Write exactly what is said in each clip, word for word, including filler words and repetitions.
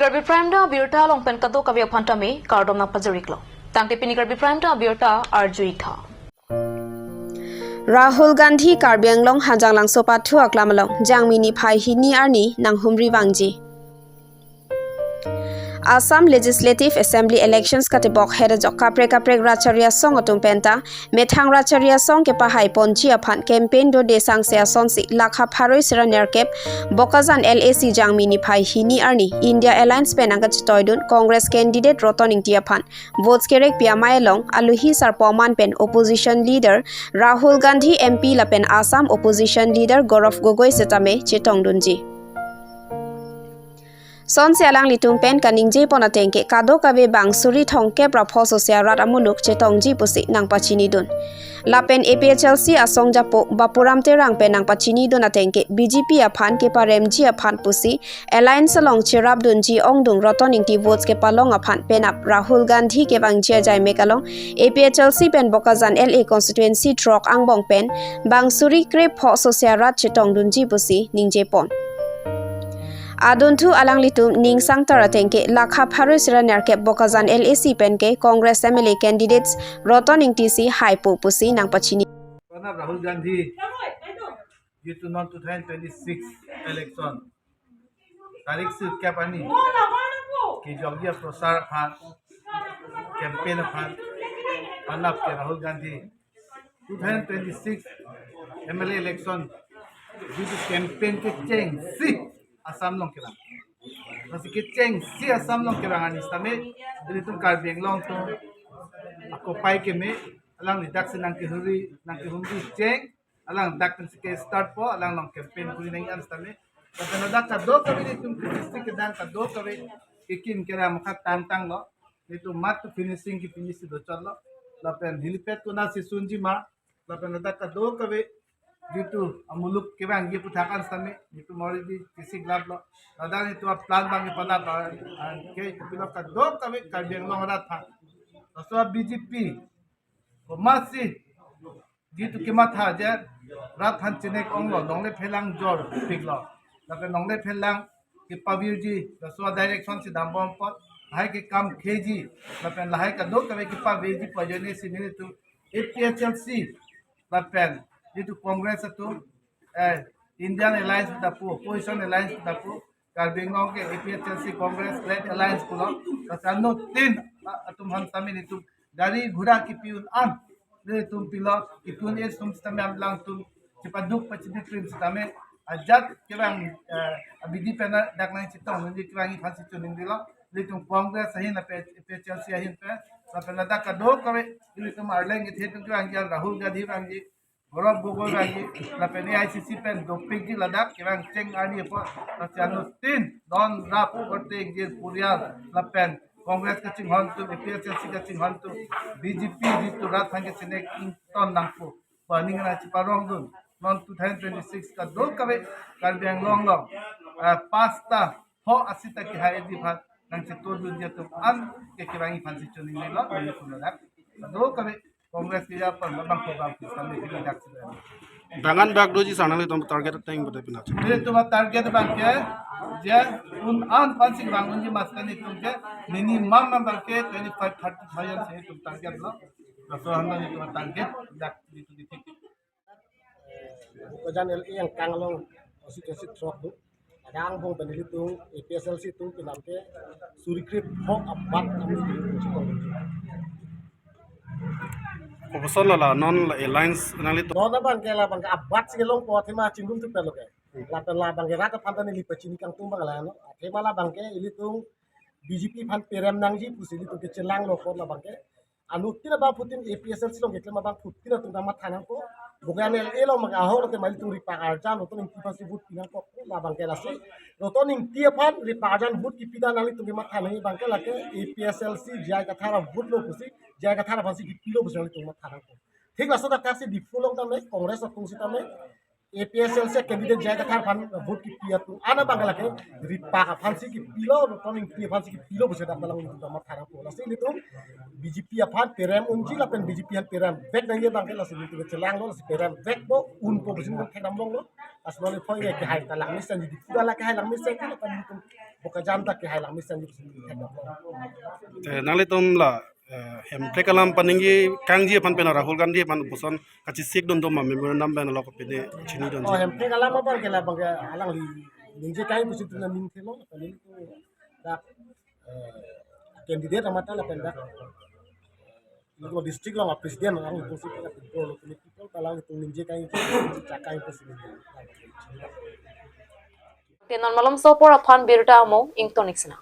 Karbi Prime Time abirta along pen kadokave aphan tame kardom nangpajir-iklo. Tangte pini Karbi Prime Time abirta arju-ik tha. Rahul Gandhi Karbi Anglong Hanjanglangso pathu aklam along Jangmi niphai hini arni nanghumri vangji. Assam Legislative Assembly elections katebok het ajok kaprek kaprek rat chari asong atum penta methang rat chari asong kepahai ponji aphan campaign dode sangse asonsi lakha pharo isi ra nerkep Bokajan L A C Jangmi niphai hini arni India Alliance pen nangkachetoidun Congress candidate Roton Ingti aphan votes kerekpi amei along aluhi sarpo aman pen opposition leader Rahul Gandhi M P lapen Assam opposition leader Gaurav Gogoi setame chetongdunji. Sonsi alanglitum pen kaningjepon ateng ke kadokave bang suri thomkep ra pho Sosya rat amuluk chetongji pusi nangpachinidun. Lapen A P H L C asong japo Bapuram Terang pen nangpachinidun ateng ke B J P aphan keparemji aphan pusi alliance along cherapdunji ongdung Roton Ingti votes kepalong aphan penap Rahul Gandhi kevangji ajaimek along A P H L C pen Bokajan L A constituency throk angbong pen bang suri krepho Sosya rat chetongdunji pusi ningjepon. Adunthu alanglitum ning sangtar ateng ke lakha pharo isi ra nerkep Bokajan L A C pen ke Congress M L A candidates Roton Ingti si haipo pusi nangpachini. Pana Rahul Gandhi, due to non two thousand twenty-six election, tarik sirkep arni kejokji aprosar aphan, campaign aphan, panap ke Rahul Gandhi two thousand twenty-six M L A election due to campaign kechengsi Assam along kevang. Lasi kechengsi Assam along kevang arni sitame, ilitum Karbi Anglong atum akopai keme, alangli daksi nangkehuri, nangkehumri cheng, alangli dak pensi kestart po, alang along campaign kuri nangji an sitame. Lapen ladak kadokave ilitum district kedang kadokave kekim keram khat tangtanglo. Ilitum mat to finishing kepini si dochotlo. Lapen helipad konatsi sunji ma. Lapen ladak kadokave ilitum amuluk kevangji aputhak an sitame ilitum already kesiklaplo. Ladak ilitum aplan abang panap, ah, ke kopilo kadokave Karbi Anglong arat aphan. Laso B J P komatsi due to kematha je rat aphan chinek onglo, longle phelang jor piklo. Lapen longle phelang kepavirji, laso direction si dambom apot, lahai ke kam keji, lapen lahai kadokave kepavirji pu ajoine si nelitum A P H L C, lapen ilitum Congress atum, eh, Indian Alliance pu ta pu, Opposition Alliance pu ta pu, Karbi Anglong ke A P H L C Congress led alliance pulo, laso anuttin, ah, atum aphan sitame ilitum gari ghura kepi-un an, ilitum pilo, kepi-un-e atum sitame alangtum chepaduk pachini krim sitame, ajat kevang, eh, abidi pen dak nangchetongdunji kevangji aphansi choningrilo, ilitum Congress ahin lapen A P H L C ahin pen, lapen ladak kadokave, ilitum arleng kethe atum kevangji Rahul Gandhi vangji, Gaurav Gogoi vangji, lapen A I C C pen dopikji ladak kevang cheng arni apot, lasi anuttin, non rap korte ingjir purial, lapen Congress kachinghon atum, A P H L C kachinghon atum, B J P due to rat aphan kechinek ington nangpo pu aning nangcheparongdun. Non two thousand twenty-six kadokave Karbi Anglong along, eh, pasta ho asita kehai edi aphan nangchetongdunji atum an ke kevangji aphansi choningrilo, nelitum ladak kadokave Congress ke ya pan labang ko bang ko sampai kita dak sudah. Bang an bak doji sar nanglitum target ateng pada pina. Nelitum target abang ke, je un-an aphansi bang unji mas kan ilitum ke minimum abang ke twenty-five, thirty thousand si ilitum target lo. Laso ahin ilitum target dak ilitum di. Bokajan L A angkang along constituency throk do. Ladak angbong pen ilitum A P H L C atum penap ke suri krepho abat nangli ilitum chitong. Koposon la la non la alliance nanglitum. Non abang ke labang ke abat si longpo athema chingrum tu pelo ke. Lapen labang ke rat aphan ta neli pachini kangtung abang la no. Athema labang ke ilitum B J P aphan perem nangji pusi ilitum kechelanglo ko labang ke. Anuttin abangphutin A P H L C along keklem abangphutin atum ta matha nangpo. Bokajan L A along maka ahok te mali tum ripak arjan Roton Ingti aphansi vote pi nangpo labang ke lasi. Roton Ingti aphan ripak arjan vote kepi ta nanglitum kematha nangji abang ke lake A P H L C J I Kathar avote lo pusi, J I Kathar aphansi kepilo pusi nanglitum matha nangpo. Thik laso ta kaksi Diphu along tame, Congress atum sitame, A P H L C candidate J I Kathar aphan vote kepi atum an abang ke lake ripak aphansi kepilo, Roton Ingti aphansi kepilo pusi dak dalam ilitum matha nangpo. Lasi ilitum B J P aphan perem unji lapen B J P aphan perem vek nangji abang ke lasi ilitum chelanglo, lasi perem vekpo, unpo pusi ilitum thekdam longlo. Lasi neli phoi ke hai ta langmesen, Diphu ta lake hai langmesen ke lapen ilitum Bokajan ta kehai lang mesen. Eh, nanglitum la, eh, Hemprek alam paningje kangji aphan pen Rahul Gandhi aphan puson kachesik dun do ma memorandum pen alok pine chinidun. Oh, Hemprek alam abang ke la abang ke alangli ningje kangji pusi tuna ning thelo, nelitum dak, eh, candidate amat lapen dak, eh, district along president alangli pusi dak, people, people alangli ningje kangji, chak kangji pusi ningje. Te non malomso apor aphan birta amo ingtonik sena.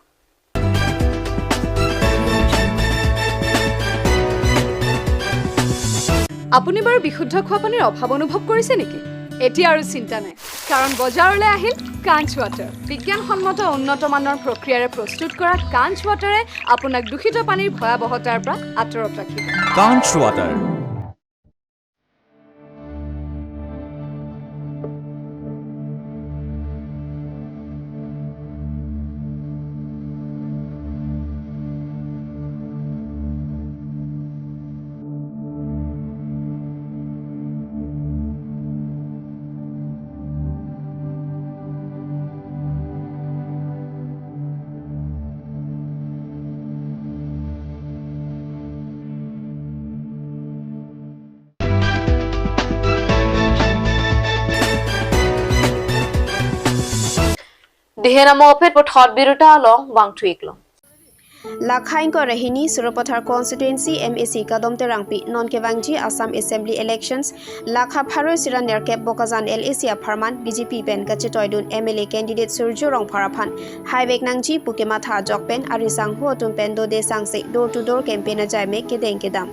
আপুনি বাৰু বিশুদ্ধ খোৱা পানীৰ অভাৱ অনুভৱ কৰিছে নেকি? এতিয়া আৰু চিন্তা নাই, কাৰণ বজাৰলৈ আহিল কাঞ্চ ৱাটাৰ। বিজ্ঞানসন্মত উন্নত মানৰ প্ৰক্ৰিয়াৰে প্ৰস্তুত কৰা কাঞ্চ ৱাটাৰে আপোনাক দূষিত পানীৰ ভয়াৱহতাৰ পৰা আঁতৰত ৰাখিব। Kanch Water. Dihen amo aphet puthot birta along vangthu-ik long. Lakha ingkoi ra hini Sarupathar constituency M A C Kadom Terangpi non kevangji Assam Assembly Elections lakha pharo isi ra nerkep Bokajan L A C apharman B J P pen kachetoidun M L A candidate Surjya Rongphar aphan haivek nangji pu kematha ajok pen arisangho atum pen dode sangse door to door campaign ajaimek kedeng kedam.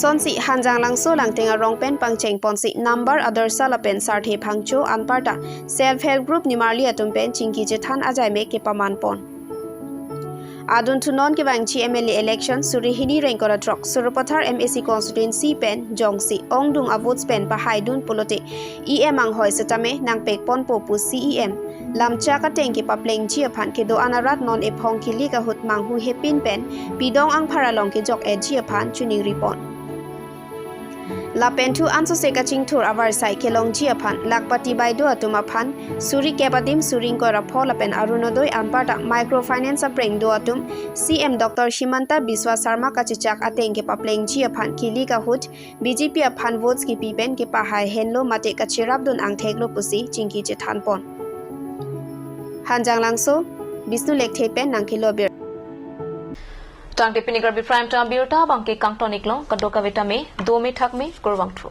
Sonsi Hanjanglangso Langting arong pen pangcheng ponsi Nambar Adarsha lapen Sarthe Phangcho anparta Self Help Group nimarli atum pen chingki chethan ajaimek kepaman pon. Adunthu non kevangji M L A election suri hini ra ingkoi ra throk Sarupathar M A C constituency pen jongsi ongdung avotes pen pahaidun pulote E M anghoi setame nangpek ponpo pu C E M lamchak ateng kepaplengji aphan kedo-an arat non ephong kilik ahut manghu hepin pen pidong angphar along kejok-etji aphan chiningri pon. Lapen thu ansose kachingthur avarsai kelongji aphan Lakhpati Baideo atum aphan suri kep adim suri ingkoi ra pho lapen Orunodoi anparta microfinance apreng do atum C M Doctor Himanta Biswa Sarma kachechak ateng kepaplengji aphan kilik ahut B J P aphan votes kipi pen kepahai henlo mate kachirapdun angthek lo pusi chingki chethan pon. Hanjanglangso, Bishnu Lekthe pen nangkelo bir. Tangte pini Karbi Prime Time birta abangke kangton-ik long, kadokave tame dome thakme, kurvangthu.